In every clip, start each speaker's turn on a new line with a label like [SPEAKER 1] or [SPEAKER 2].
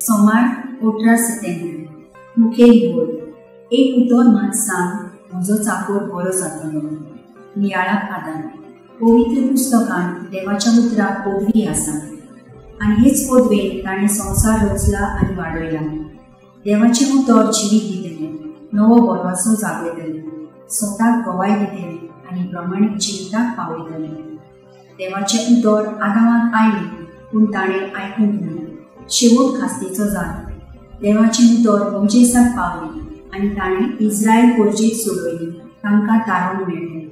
[SPEAKER 1] सोमार 18 सप्टेंबर. मुखेल बोल एक उतर मात सांग, म्हजो चाकोर बरो जातलो. नियाळाक आदार. पवित्र पुस्तकान देवाच्या उतराक पदवी आसा आनी हेच पदवेन ताणें संवसार रचला आनी वाडयला. देवाचें उतर जिवीत दितलें, नवो भरवंसो जागयतलें, स्वताक गवाय दितलें आनी प्रमाणीक जिविताक पावयतलें. देवाचें उतर आदामाक आयलें पूण ताणें आयकूंक ना. शेवट खास्तीचो जालो. देवाचें उतर मोजेसाक पावलें आनी ताणें इस्रायल परजेक सोडयली, तांकां तारण मेळ्ळें.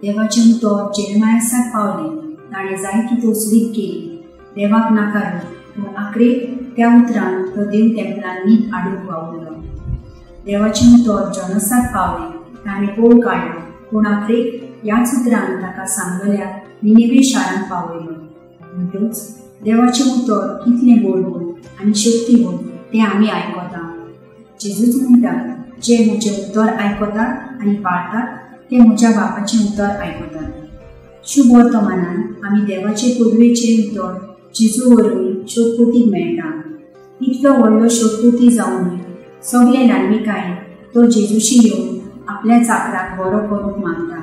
[SPEAKER 1] देवाचें उतर जेरेमायासाक पावलें, ताणें जायती तोसवीक केली, देवाक नाकारून, पूण आखरेक त्या उतरान तो देव तेंपलान नीत हाडूंक वावुरलो. देवाचें उतर जोनसाक पावलें, ताणें पोळ काडलो, पूण आखरेक ह्याच उतरान ताका सांगलेल्या निनेवे शारांत पावयलो. म्हणटूच देवाचें उतर कितलें गोडगोड आनी शक्तीवंत तें आमी आयकता. जेजूच म्हणटा, जे म्हजें उतर आयकतात आनी पाळतात ते म्हज्या बापाचें उतर आयकतात. शुभ वर्तमानान आमी देवाचे पदवेचें उतर जेजू वरवीं शोधपोतीक मेळटा. इतलो व्हडलो शोधपोती जावनूय सगळे ल्हानविकायेन तो जेजूशी येवन आपल्या चाकराक बरो करूंक मागता.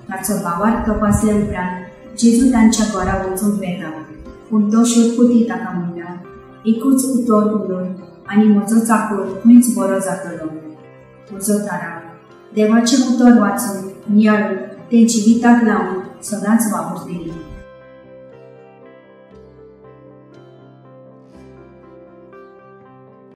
[SPEAKER 1] ताचो भावार्थ तपासल्या उपरांत जेजू तांच्या घरा वचूंक वेता, पूण तो शोधपोती ताका म्हणटा, एकूच उतर उलय आनी म्हजो चाकोर खंयच बरो जातलो. म्हजो तारा देवाचें उतर वाचून नियाळून तें जिविताक लावन सदांच वावुरतली.